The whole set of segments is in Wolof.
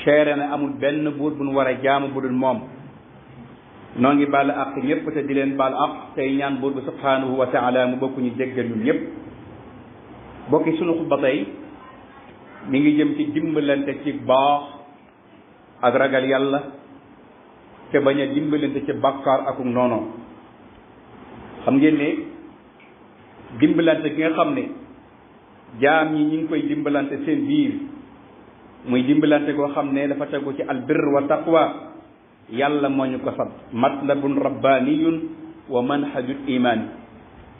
seere na amul benn buur bu nu war a jaamu bu dul moom noo ngi baal ak ñëpp te di leen baal ak tey ñaan buur bi subhanahu wa taala mu bokk ñu jéggal ñun ñëpp bokki sunu xutba tey mi ngi jëm ci dimbalante ci baax ak ragal yàlla te bañ a dimbalante ci bàkkaar ak noono xam ngeen ne dimbalante gi nga xam ne jaam ñi ñi ngi koy dimbalante seen biir muy dimbalante koo xam ne dafa tegu ci albir wa taqwa yàlla moo ñu ko sant matlabun rabbaniyun wa manhajul iman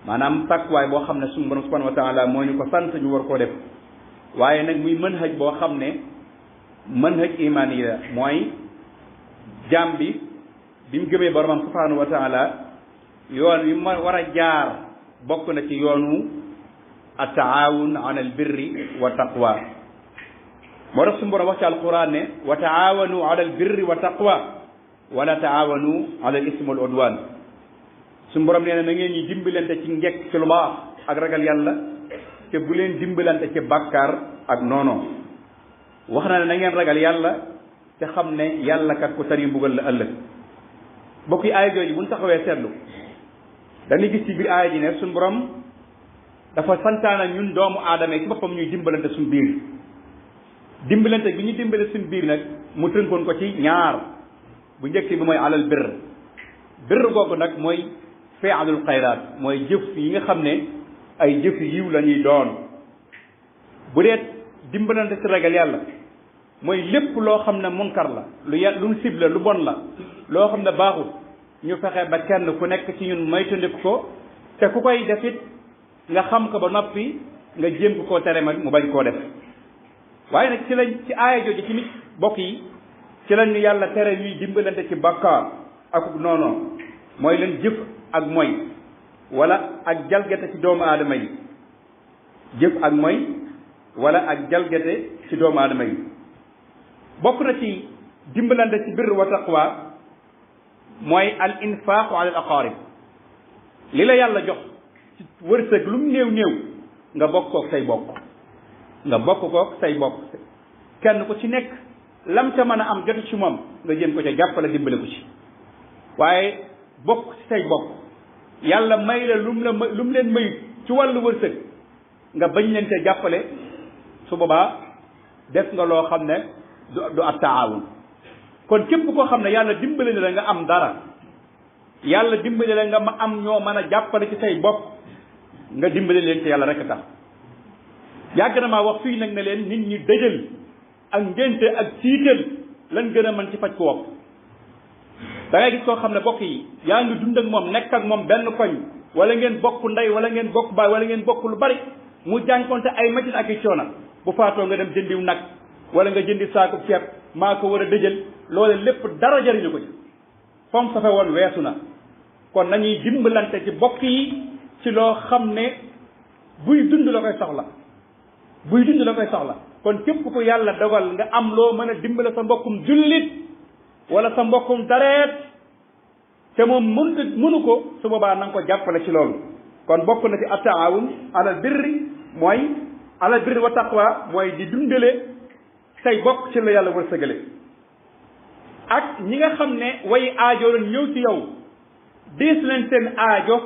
maanaam taqwaay boo xam ne suñu borom subhanahu wa taala moo ñu ko sant ñu war koo def waaye nag muy manhaj boo xam ne manhaj iman yi la mooy jaam bi mu gëmee boromam subhanahu wa taala yoon wi ma war a jaar bokk na ci yoonu ataawun ala albirri wa taqwa moo tax suñu borom wax ci alquran ne wa taawanu ala albirri wa taqwa wala taawanu ala al ismi wal udwan suñu borom nee na ngeen ñi dimbalante ci njekk ci lu baax ak ragal yàlla te bu leen dimbalante ci bàkkaar ak noono wax na ne na ngeen ragal yàlla te xam ne yàlla kat ku tari mbugal la ëllëg bokk yi aaya jooju bu ñu taxawee seetlu dañuy gis ci biir aaya ji ne suñu borom dafa santaana ñun doomu aadama yi ci boppam ñuy dimbalante suñu biir dimbalante bi ñu dimbale suñu biir nag mu tënkoon ko ci ñaar bu njëkk bi mooy alal birr googu nag mooy fi'lul xayraat mooy jëf yi nga xam ne ay jëf yiw la ñuy doon bu dee dimbalante ci ragal yàlla mooy lépp loo xam ne munkar la lu mu sib la lu bon la loo xam ne baaxul ñu fexe ba kenn ku nekk ci ñun moytandiku ko te ku koy def it nga xam ko ba noppi nga jéem koo tere ma mu bañ koo def waaye nag ci aaya jooju ci nit bokk yi ci lañ yàlla tere ñuy dimbalante ci bakkaar ak noono mooy leen jëf ak moy wala ak jalgate ci doomu aadama yi jëf ak moy wala ak jalgate ci doomu aadama yi bokk na ci dimbalante ci birr wa taqwa mooy al infaqu ala al aqarib li la yàlla jox ci wërsëg lu mu néew néew nga bokk kook say bokk kenn ku ci nekk lam ca mën a am jotu ci moom nga jëm ko ca jàppale dimbale ko ci waaye bokk ci say bokk yàlla may la lu mu leen mayut ci wàllu wërsëg nga bañ leen ca jàppale su boobaa def nga loo xam ne du ab taawun kon képp koo xam ne yàlla dimbale la nga am dara yàlla dimbale la nga ma am ñoo mën a jàppale ci say bokk nga dimbale leen ci yàlla rek tax yàgg na maa wax fii nag ne leen nit ñi dëjël ak ngénte ak ciital lan gën a mën ci faj ko wopp da ngay gis koo xam ne bokk yi yaa ngi dund ak moom nekk ak moom benn koñ wala ngeen bokk ndey wala ngeen bokk baay wala ngeen bokk lu bari mu jànkonte ay métit ak i coono bu faatoo nga dem jëndiw nag wala nga jëndi saako ceeb maa ko war a dëjël loole lépp dara jariñu ko ci fam safe woon weesu na kon nañuy dimbalante ci bokk yi ci loo xam ne buy dund la koy soxla kon képp ku yàlla dogal nga am loo mën a dimbale sa mbokkum jullit wala sa mbokkum dareet te moom mënu ko su boobaa na nga ko jàppale ci loolu kon bokk na ci ataawun alal birri wa taqwa mooy di dundale say bokk ci la yàlla wërsëgale ak ñi nga xam ne way aajo lañ ñëw ci yow diis leen seen aajo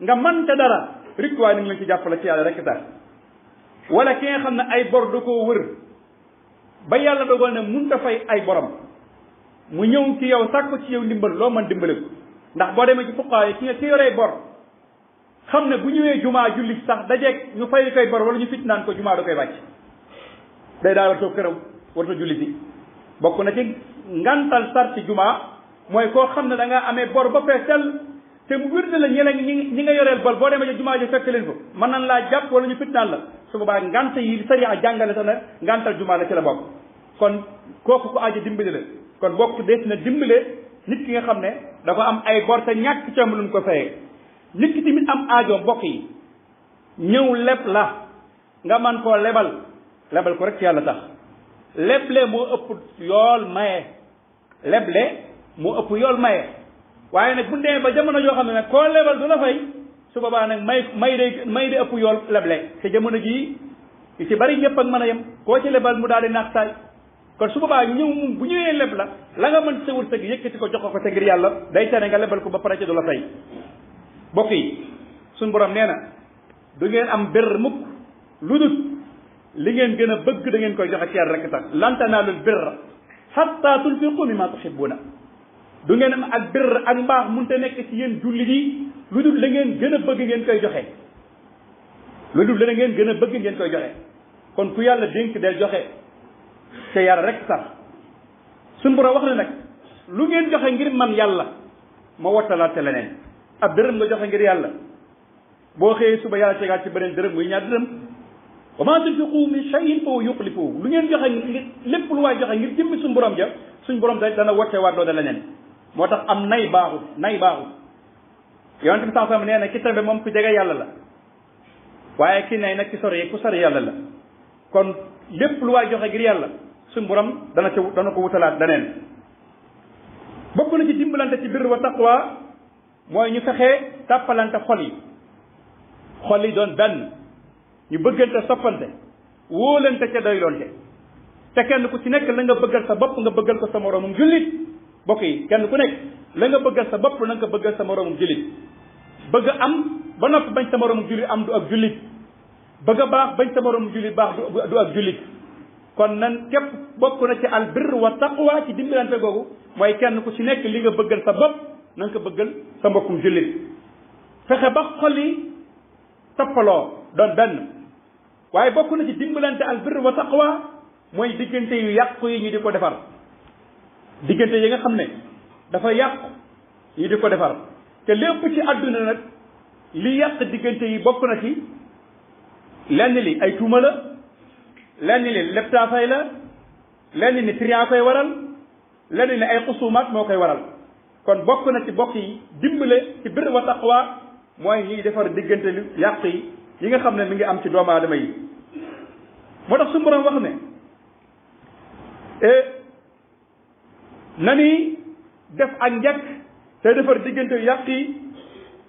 nga mën ca dara rik waaye ni ngi leen ci jàppale ci yàlla rek tax wala ki nga xam ne ay bor da koo wër ba yàlla dogal ne mun ta fay ay borom mu ñëw ci yow sàkku ci yow ndimbal loo mën dimbale ko ndax boo demee ci fuqaa yi ki yoree bor xam ne bu ñëwee jumaa julli sax dajeeg ñu fay koy bor wala ñu fitnaan ko jumaa da koy wàcc day daa war toog këram warta julli si bokk na ci ngantal sar ci jumaa mooy koo xam ne da ngaa amee bor ba fees tel te mu wér na la ñi nga yoreel bor boo demee ci jumaa ji fekk leen ko mën nañ laa jàpp wala ñu fitnaan la su boobaa ngant yi sariya jàngale sax na ngantal jumaa la ci la bokk kon kooku ko aajo dimbale la kon bokk des na dimbale nit ki nga xam ne dafa am ay bor te ñàkk ci am lu mu ko fayee nit ki tamit am aajo mbokk yi ñëw leb la nga man koo lebal ko rek ci yàlla tax leble moo ëpp yool maye waaye nag bu demee ba jamono yoo xam ne nag koo lebal du la fay su boobaa nag may day ëpp yool leble te jamono jii yu ci bari ñëpp ak mën a yem koo ci lebal mu daal di naax saay kon su boobaa ñëw bu ñëwee leb la nga mën sa wërsëg yëkkati ko jox ko te ngir yàlla day tere nga lebal ko ba pare ci du la fay bokk yi suñu borom nee na du ngeen am birr mukk lu dul li ngeen gën a bëgg da ngeen koy joxe ci yàlla rek tax lan tanaalul birra hatta tunfiqu mimma tuhibbuna du ngeen am ak birr ak mbaax munte nekk ci yéen jullit yi lu dul la ngeen gën a bëgg ngeen koy joxe lu dul la ngeen gën a bëgg ngeen koy joxe kon ku yàlla dénk del joxe te yàlla rek sax suñu borom wax ne nag lu ngeen joxe ngir man yàlla ma wattalaat te leneen ab dërëm nga joxe ngir yàlla boo xëyee suba yàlla tegaat ci beneen dërëm muy ñaar dërëm wa ma tunfiqu min shay'in fa huwa yukhlifuhu lu ngeen joxe ngir lépp lu waay joxe ngir jëmmi suñu borom ja suñu borom dana wattewaat loo da leneen moo tax am nay baaxut yonente bi sansam nee na ki tabe moom ku jege yàlla la waaye ki nay nag ki sori ku sori yàlla la kon lépp lu waay joxe ngir yàlla suñu borom dana ko wutalaat daneen bokk na ci dimbalante ci birr wa taqwa mooy ñu fexee tàppalante xol yi doon benn ñu bëggante soppante wóolante ca doyloonte te kenn ku ci nekk la nga bëggal sa bopp nga bëggal ko sa moroomum jullit bokk yi kenn ku nekk la nga bëggal sa bopp na nga ko bëggal sa moroomum jullit bëgg am ba noppi bañ sa moroomum jullit am du ak jullit bëgg a baax bañ sa moroomum jullit baax du ak jullit kon nan képp bokk na ci al birr wa taqwa ci dimbalante googu mooy kenn ku ci nekk li nga bëggal sa bopp na nga ko bëggal sa mbokkum jullit fexe ba xol yi toppaloo doon benn waaye bokk na ci dimbalante al birr wa taqwa mooy diggante yu yàqu yi ñu di ko defar diggante yi nga xam ne dafa yàqu ñu di ko defar te lépp ci àdduna nag li yàq diggante yi bokk na ci lenn li ay tuuma la lenn li leptaafay la lenn ni trian koy waral lenn ni ay xusumaat moo koy waral kon bokk na ci bokk yi dimbale ci birr wa taqwa mooy ñuy defar diggante lu yàq yi nga xam ne mi ngi am ci doomu aadama yi moo tax suñu borom wax ne nani def ak njëkk te defar diggante yu yàq yi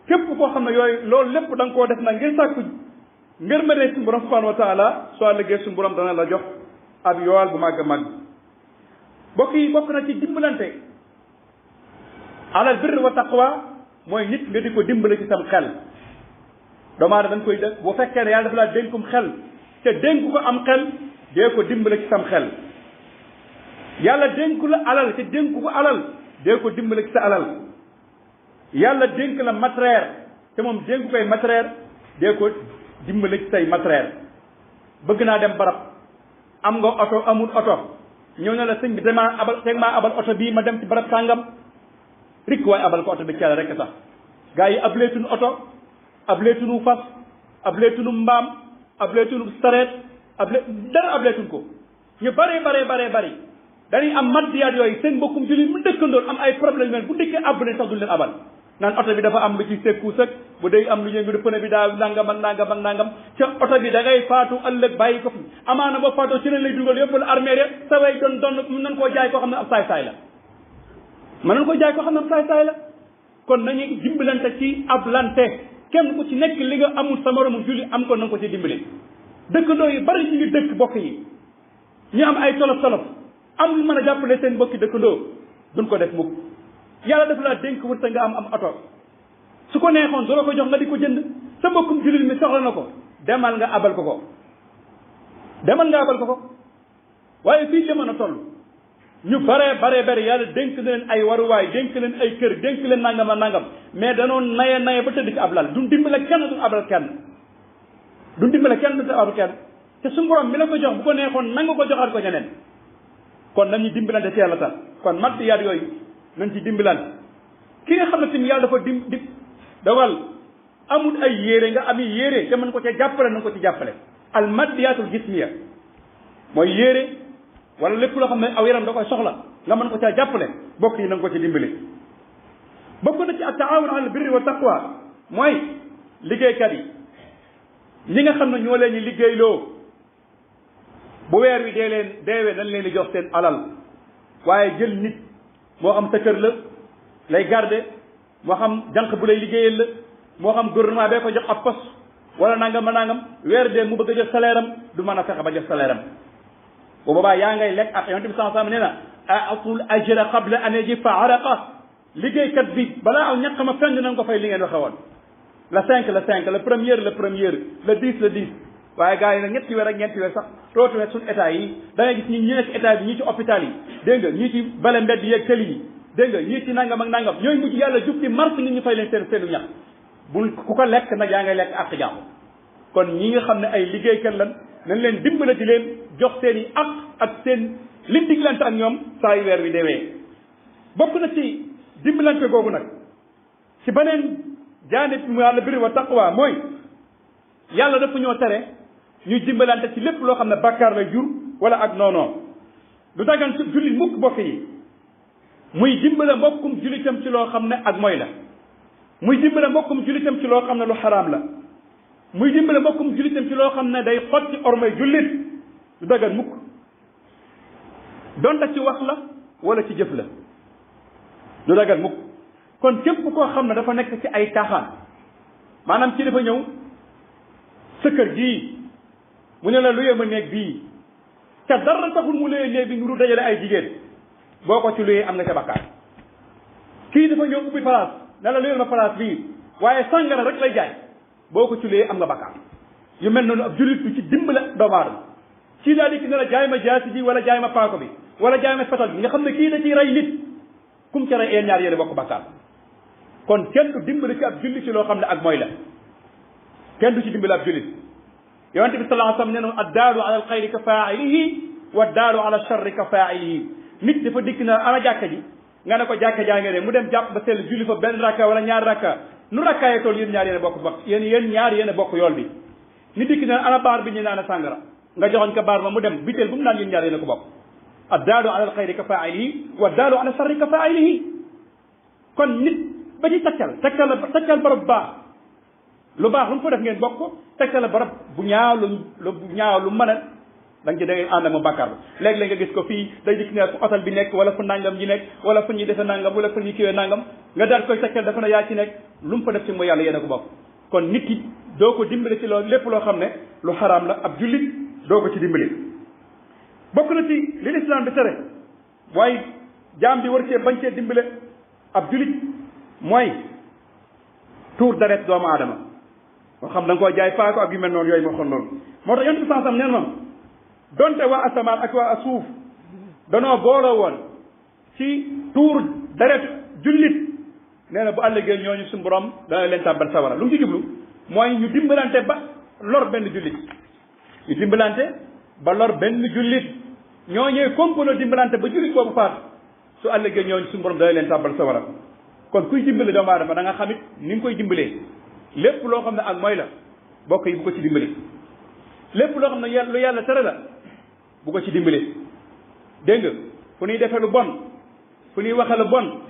képp koo xam ne yooyu loolu lépp da nga koo def nag ngir sàkku ngir mënee suñu borom subhanahu wa taala soo liggéey suñu borom dana la jox ab yool bu màgg a màgg bokk na ci dimbalante alal birr wa taqwa mooy nit nga di ko dimbale ci sam xel doomu aadama dañ koy def bu fekkee ne yàlla dafa laa dénkum xel te dénku ko am xel dee ko dimbale ci sam xel yàlla dénku la alal te dénku ko alal dee ko dimbale ci sa alal yàlla dénk la matériel te moom dénku koy matériel dee ko dimbale ci say matériel bëgg naa dem barab am nga oto amul oto ñëw na la sëñ bi damaa abal oto bii ma dem ci barab sàngam rik waaye abal ko oto bi ci yàlla rek sax gaa yi ableetunu oto ableetunu fas ableetunu mbaam ableetunu sareet dara ableetun ko ñu bari dañuy am maddiyaat yooyu seen mbokkum jullit mu dëkkandoon am ay problème yu mel bu dikkee àbb ne sax du leen abal naan oto bi dafa am lu ci sekku sëg bu day am lu ñëngu du pëne bi daa nangam ak nangam ca oto bi da ngay faatu ëllëg bàyyi ko fi amaana ba faatoo ci leen lay dugal yëpp la armée rek sa way doon mën nañ koo jaay koo xam ne ab saay-saay la mën nañ koo jaay koo xam ne ab saay-saay la kon nañu dimbalante ci ablante kenn ku ci nekk li nga amul sa moromu julli am ko na nga ko ci dimbale dëkkandoo yi bari ñu ngi dëkk bokk yi ñu am ay tolof am lu mën a jàppale seen mbokki dëkkandoo duñ ko def mukk yàlla def laa dénk wërta nga am oto su ko neexoon du la ko jox nga di ko jënd sa mbokkum jullit mi soxla na ko demal nga abal ko waaye fii jamono toll ñu bare yàlla dénk na leen ay waruwaay dénk leen ay kër dénk leen nangam mais danoo naye ba tëdd ci ab lal duñ dimbale kenn duñ abal kenn te su borom mi la ko jox bu ko neexoon nanga ko joxaat ko ñeneen kon nañu dimbalante ci yàlla tax kon matt yaat yooyu nañ ci dimbalante ki nga xam ne tamit yàlla dafa dawal amul ay yére nga ami yére te mën ko ca jàppale na nga ko ci jàppale al maddiyaatul gismiya mooy yére wala lépp loo xam ne aw yaram da koy soxla nga mën ko caa jàppale bokk yi na nga ko ci dimbale bokk na ci ak taawun al birri wa taqwa mooy liggéeykat yi ñi nga xam ne ñoo leen ñu liggéeyloo bu weer wi deewee dañ leen di jox seen alal waaye jël nit moo xam sa kër la lay garder moo xam jànq bu lay liggéeyal la moo xam gouvernement bee ko jox ab poste wala nangam weer dee mu bëgg a jël salaire am du mën a fexe ba jël salaire am bu boobaa yaa ngay lekk ak yonent bi sallallahu alayhi wasallam nee na atul ajra qabla an yajifa araqa liggéeykat bi balaa aw ñàkk ma fenn nañ ko fay li ngeen waxe woon le 5 le premier le 10 waaye gars yi nag ñetti weer ak ñeenti weer sax tootu ne suñu état yi da ngay gis ñi nekk état bi ñii ci hôpital yi dégg nga ñii ci bale mbedd yeeg tëli yi dégg nga ñii ci nangam ak nangam ñooy mujj yàlla jug ci mars nit ñu fay leen seenu ñax bul ku ko lekk nag yaa ngay lekk ak jàmm kon ñi nga xam ne ay liggéeykat lan nañ leen dimbale di leen jox seen i ak seen liñ diglante ak ñoom saa yu weer wi deewee bokk na ci dimbalante googu nag ci beneen jaanib mu yàlla biri wa taqwa mooy yàlla dafa ñoo tere ñuy dimbalante ci lépp loo xam ne bàkkaar lay jur wala ak noonoo du dagan ci jullit mukk bokk yi muy dimbale mbokkum jullitam ci loo xam ne ak mooy la muy dimbale mbokkum jullitam ci loo xam ne lu xaraam la muy dimbale mbokkum jullitam ci loo xam ne day xotti ormay jullit du dagan mukk donte ci wax la wala ci jëf la du dagan mukk kon képp koo xam ne dafa nekk ci ay caaxaan maanaam ci dafa ñëw sa kër gii mu ne la luyee ma néeg bii ca dara taxul mu luyee néeg bi ngiru dajale ay jigéen boo ko ci luyee am nga ca bakkaar kii dafa ñëw ubbi place ne la luyee ma place bii waaye sàngara rek lay jaay boo ko ci luyee am nga bakkaar yu mel noonu ab jullit bi ci dimbale doomu aadama kii daa dikk ne la jaay ma jaasi ji wala jaay ma paako bi wala jaay ma fetal bi nga xam ne kii da ciy rey nit kum ca rey ñaar yéene bokk bakkaar kon kenn du dimbale ci ab jullit ci loo xam ne ak mooy la kenn du ci dimbale ab jullit yonente bi sallallahu alayhi wasallam nee na addaalu ala alxayri ka faa'ilihi wa addaalu ala sharri ka faa'ilihi nit dafa dikk na ana jàkka ji nga ne ko jàkka jaa ngeen mu dem jàpp ba sell julli fa benn rakka wala ñaar rakka nu rakkaayee tool yéen ñaar yéen bokk bokk yéen ñaar yéen bokk yool bi nit dikk na ana baar bi ñu naan sàngara nga joxoñ ko baar ma mu dem biteel bu mu naan yéen ñaar yéen ko bokk addaalu ala alxayri ka faa'ilihi wa addaalu ala sharri ka faa'ilihi kon nit ba ci taccal barab baax lu baax lu mu ko def ngeen bokk taccal barab bu ñaaw lu mën a da nga ci da ngay ànd ak moom bàkkaar ba léeg-léeg nga gis ko fii day dikk ne fu hôtel bi nekk wala fu nangam ji nekk wala fu ñuy defe nangam wala fu ñuy kiwee nangam nga daal koy taccal dafa ne yaa ci nekk lu mu fa def ci mooy yàlla yéen a ko bokk kon nit ki doo ko dimbale ci loolu lépp loo xam ne lu xaraam la ab jullit doo ko ci dimbale bokk na ci li lislaam bi tere waaye jaam bi war cee bañ cee dimbale ab jullit mooy tuur deret doomu aadama moo xam da nga koo jaay faako ak yu mel noonu yooyu moo xoon loolu moo tax yonent bi sansam neen moom donte waa asamaan ak waa suuf danoo booloo woon ci tuur deret jullit nee na bu àllëgee ñooñu suñu borom dana leen tàbbal sawara lu mu ci jublu mooy ñu dimbalante ba lor benn jullit ñu dimbalante ba lor benn jullit ñooñee complot dimbalante ba jullit boobu faat su àllëgee ñooñu suñu borom dana leen tàbbal sawara kon kuy dimbale doomu aadama da nga xamit ni nga koy dimbalee lépp loo xam ne ak mooy la bokk yi bu ko ci dimbale lépp loo xam ne lu yàlla tere la bu ko ci dimbale dégg nga fu ñuy defee lu bon fu ñuy waxe lu bon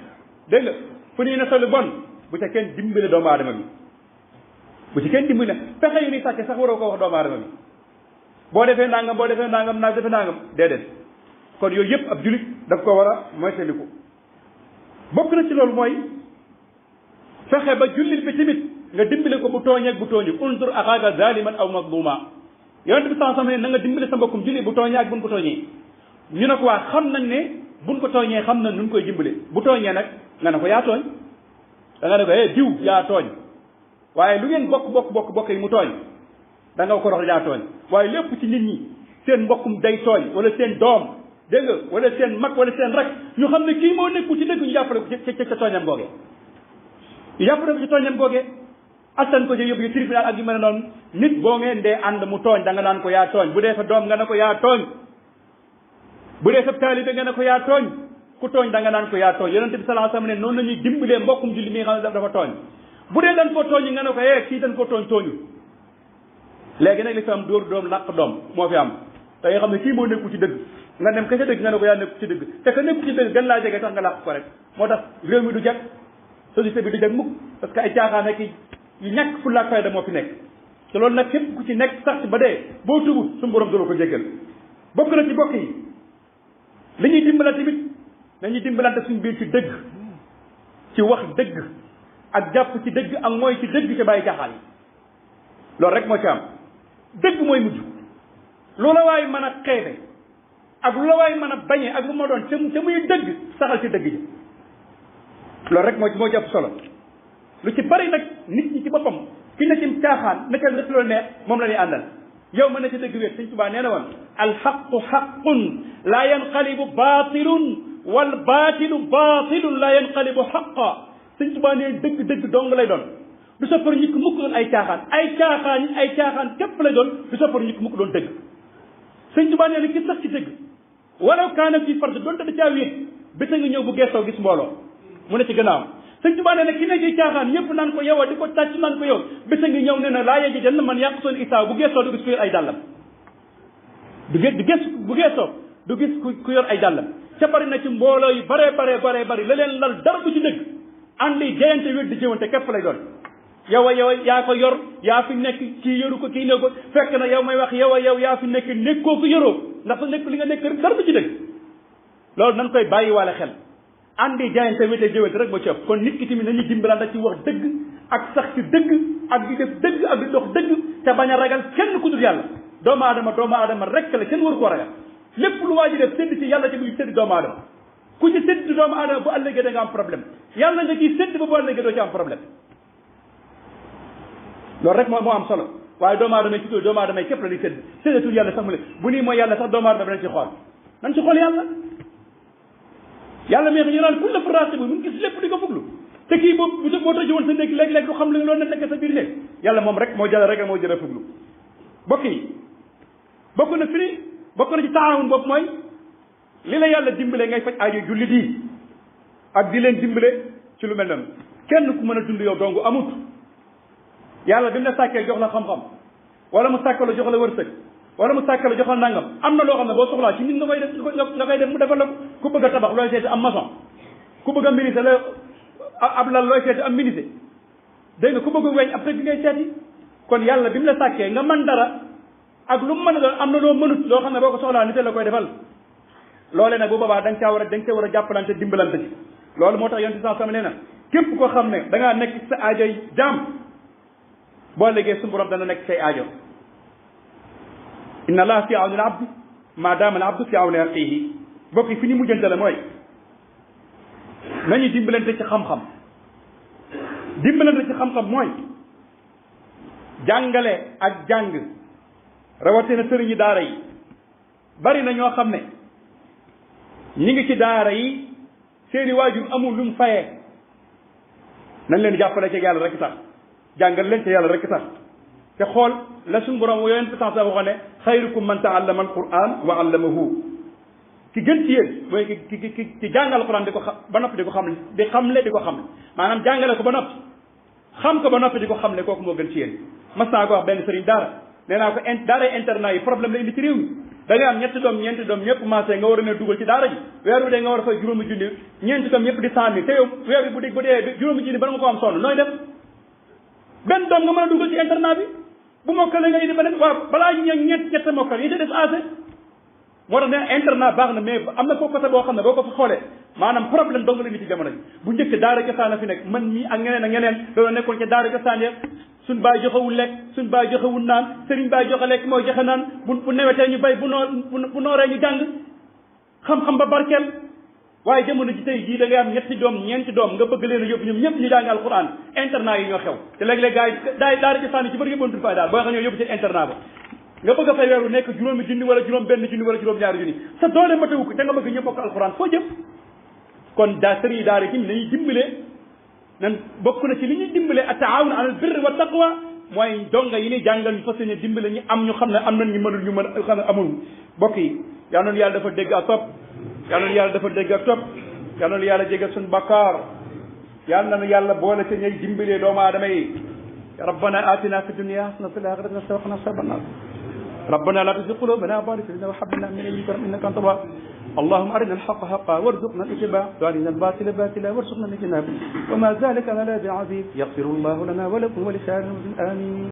dégg nga fu ñuy nasa lu bon bu ca kenn dimbale doomu aadama bi bu ci kenn dimbale pexe yu ñuy sàcce sax waroo ko wax doomu aadama bi boo defee nangam naa defee nangam déedéet kon yooyu yëpp ab julit daf ko war a moytandiku bokk na ci loolu mooy fexe ba jullit bi tamit nga dimbale ko bu tooñee ak bu tooñu unzur axaaka zaliman aw mazluma yonent bi sallallahu alayhi wasallam ne na nga dimbale sa mbokkum jullit bu tooñee ak buñ ko tooñee ñu ne ko waa xam nañ ne buñ ko tooñee xam nañ nun koy dimbale bu tooñee nag nga ne ko yaa tooñ da nga ne ko diw yaa tooñ waaye lu ngeen bokk yi mu tooñ da nga ko rox yaa tooñ waaye lépp ci nit ñi seen mbokkum day tooñ wala seen doom dégg nga wala seen mag wala seen rak ñu xam ne kii moo nekkul ci dëgg ñu jàppale ko ca tooñam googee ñu jàppale ko ci tooñam googee attan ko ci yóbbu ci tribunal ak yu mel noonu nit boo ngeen dee ànd mu tooñ da nga naan ko yaa tooñ bu dee sa doom nga ne ko yaa tooñ bu dee sa taalibe nga ne ko yaa tooñ ku tooñ da nga naan ko yaa tooñ yonente bi sallallahu alayhi wasallam ne noonu la ñuy dimbalee mbokkum julli mi nga xam ne dafa tooñ bu dee dañ ko tooñ nga ne ko kii dañ ko tooñu léegi nag li fi am dóor doom làq doom moo fi am da nga xam ne kii moo nekku ci dëgg nga dem ka ca dëgg nga ne ko yaa nekku ci dëgg te ka nekku ci dëgg gën laa jege tax nga làq ko rek moo tax réew mi du jag société bi du jag mukk parce que ay caaxaan ak yu ñàkk fu laak fayda moo fi nekk te loolu nag képp ku ci nekk sax ba dee boo tubu suñu borom dala ko jéggal bokk na ci bokk yi li ñuy dimbalante tamit dañuy dimbalante suñu biir ci dëgg ci wax dëgg ak jàpp ci dëgg ak mooy ci dëgg ci bàyyi caaxaan yi loolu rek moo ci am dëgg mooy mujj loola waaye mën a xeebe ak lu la waay mën a bañee ak lu ma doon te muy dëgg saxal ci dëgg ji loolu rek moo jàpp solo lu ci bari nag nit ñi ci boppam ki ne ci caaxaan naka def loolu neex moom la ñuy àndal yow mën na ci dëgg wéet Sëñ Tuubaa nee na woon alxaqu xaqun laa yanqalibu baatilun wal baatilu baatilun laa yanqalibu xaqa Sëñ Tuubaa nee dëgg dong lay doon du soppar ñi ko mukk doon ay caaxaan képp lay doon du soppar ñi ko mukk doon dëgg Sëñ Tuubaa nee na ki sax ci dëgg walaw kaana fii fard doonte da caa wéet bés a ngi ñëw bu geesoo gis mbooloo mu ne ci gannaawam Sëñ Tuubaa nee na ki ne ci caaxaan ñëpp naan ko yow di ko tàcc naan ko yow bés a ngi ñëw ne na laa yeji jan man yàq soon isaa bu geesoo du gis ku yor ay dàllam bu geesoo du gis ku yor ay dàllam ca bari na ci mbooloo yu bare bari la leen lal dara du ci dëgg andi jeyante wér di jëwante képp lay doon yow yaa ko yor yaa fi nekk kii yoru ko kii ne ko fekk na yow may wax yow yaa fi nekk nekkoo ko yoroo ndax sa nekk li nga nekk dara du ci dëgg loolu nan koy bàyyi waale xel andi jaayante wéete jëwante rek moo ci ëpp kon nit ki tamit nañu dimbalante ci wax dëgg ak sax ci dëgg ak di def dëgg ak di dox dëgg te bañ a ragal kenn ku dul yàlla doomu aadama rek la kenn waru koo ragal lépp lu waa ji def sédd ci yàlla ci muy sédd doomu aadama ku ci sédd doomu aadama bu ëllëgee da nga am problème yàlla nga ciy sédd ba bu ëllëgee doo ci am problème loolu rek moo am solo waaye doomu aadama yi ci doomu aadama yi képp la di sédd séddatul yàlla sax mu ne bu nii mooy yàlla sax doomu aadama nañ ci xool nañ ci xool yàlla mi ñu naan kulla faraaxi bu mun gis lépp di ko fuglu te kii boo tëju woon sa néeg léeg-léeg du xam li loolu nekk sa biir néeg yàlla moom rek moo jël rek moo jël fuglu bokk yi bokk na ci taawun boobu mooy li la yàlla dimbale ngay faj aajo jullit yi ak di leen dimbale ci lu mel noonu kenn ku mën a dund yow dongu amut yàlla bi mu la sàkkee jox la xam-xam wala mu sàkk la jox la wërsëg wala mu sàkk la jox la nangam am na loo xam ne boo soxlaa ci nit nga koy def mu defal la ku bëgg a tabax looy seeti am maçon ku bëgg a ministre la ab lal looy seeti am ministre dégg nga ku bëgg weñ ab tëgg ngay seeti kon yàlla bi mu la sàkkee nga mën dara ak lu mu mën a doon am na loo mënut loo xam ne boo ko soxlaa nit la koy defal loolee nag bu boobaa da nga caa war a jàppalante dimbalante ci loolu moo tax yonent bi sama nee na képp koo xam ne da ngaa nekk sa aajoy jaam boo léegi suñu borom dana nekk say aajo inna allaha fi awni al abdi ma dama al abdu fi awni axiihi bokk yi fi ñu mujjante la mooy nañu dimbalante ci xam-xam dimbalante ci xam-xam mooy jàngale ak jàng rawatina sëriñi daara yi bari na ñoo xam ne ñi ngi ci daara yi seeni waajur amul lu mu fayee nañ leen jàppale ci yàlla rek tax jàngal leen ci yàlla rek tax te xool la suñu borom yonent bi sax waxoon ne xayrukum man taallama alquran wa allamahu ki gën ci yéen mooy ki jàngal alquran di ko xam ba noppi di ko xam di xamle di ko xam maanaam jàngale ko ba noppi xam ko ba noppi di ko xamle kooku moo gën ci yéen mas naa ko wax benn sëriñ daara nee naa ko daara internat yi problème la indi ci réew mi da ngay am ñetti doom ñeenti doom ñëpp commencé nga war a ne dugal ci daara ji weer wi de nga war a fay juróomi junni ñeenti doom ñëpp di 100 000 te yow weer wi bu dee juróomi junni ba nga ko am sonn nooy def benn doom nga mën a dugal ci internat bi bu mokkale nga indi beneen waaw balaa ñu ñett mokkal yi te def assez moo tax ne internat baax na mais am na foo côté boo xam ne boo ko fa xoolee maanaam problème dong la nit ci jamono ji bu njëkk daara cosaan fi nekk man mii ak ñeneen doona nekkoon ci daara cosaan ya suñ baay joxewul lekk suñ baay joxewul naan sëriñ baay joxe lekk mooy joxe naan bu newetee ñu bay bu nooree ñu jàng xam-xam ba barkeel waaye jamono ji tey jii da ngay am ñetti doom ñeenti doom nga bëgg leen a yóbbu ñoom ñëpp ñu jàng alquran internat yi ñoo xew te léeg-léeg gars yi daara cosaan yi ci bëri yëppoon duñ fay daal boo xam ne yóbbu ci internat ba nga bëgg a fay weeru nekk juróomi junni wala juróom benn junni wala juróom ñaari junni sa doole matewu ko te nga bëgg ñëpp bokk alquran foo jëm kon sëriñ daara ci nañuy dimbale nan bokk na ci li ñuy dimbale a taawun alal birri wa taqwa mooy donga yi ni jàngal ñu fas yéene dimbale ñu am ñu xam ne am nañ ñu mënul ñu mën xam ne amul bokk yi yal na yàlla dafa dégg ak topp yal na yàlla dafa dégg ak topp yal na yàlla jégal suñu bakkaar yal na yàlla boole ci ñay dimbalee doomu aadama yi rabbana atina fi dunya hasanatan wa fil akhirati hasanatan wa qina adhaban nar ربنا لا تزغ قلوبنا بعد إذ هديتنا وهب لنا من لدنك رحمة إنك أنت الوهاب اللهم أرنا الحق حقا وارزقنا الاتباع وأرنا الباطل باطلا وارزقنا الاجتناب وما ذلك على بعزيز يغفر الله لنا ولكم ولسائر المسلمين آمين